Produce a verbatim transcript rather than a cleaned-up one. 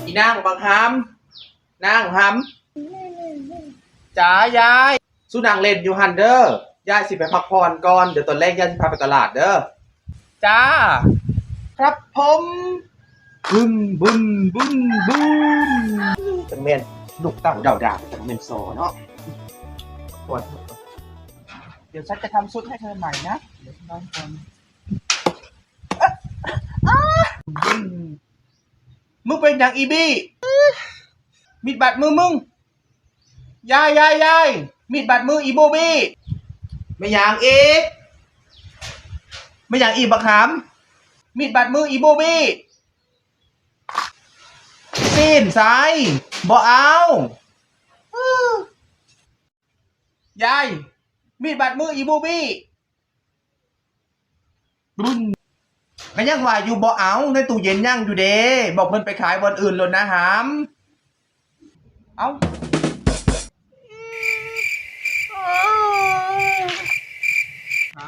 อีนางบักหำ นางหำ จ๋ายาย สู้นั่งเล่นอยู่หั่นเด้อ ยายสิไปพักผ่อนก่อน เดี๋ยวตอนแลงยายสิพาไปตลาดเด้อ จ้า ครับผม บึ้นบึ้นบึ้นบึ้น จังแม่นลูกเต้าเดาดา จังแม่นซอเนาะ ก่อน เดี๋ยวฉันจะทำชุดให้เธอใหม่นะ เดี๋ยวฉันนอนก่อน มึงเป็นหยังอีบี้ มีดบาดมือมึง ยาย ยาย ยาย มีดบาดมืออีโบบี้ ไม่หยังอีก ไม่หยังอีกบักหำ มีดบาดมืออีโบบี้ สิ้นสาย บ่เอา ยาย มีดบาดมืออีโบบี้ บึ้น ก็ยังว่าอยู่บ่เอา ในตู้เย็นยังอยู่เด้ บอกเพิ่นไปขายบ่อนอื่นโลดนะหำ เอ้า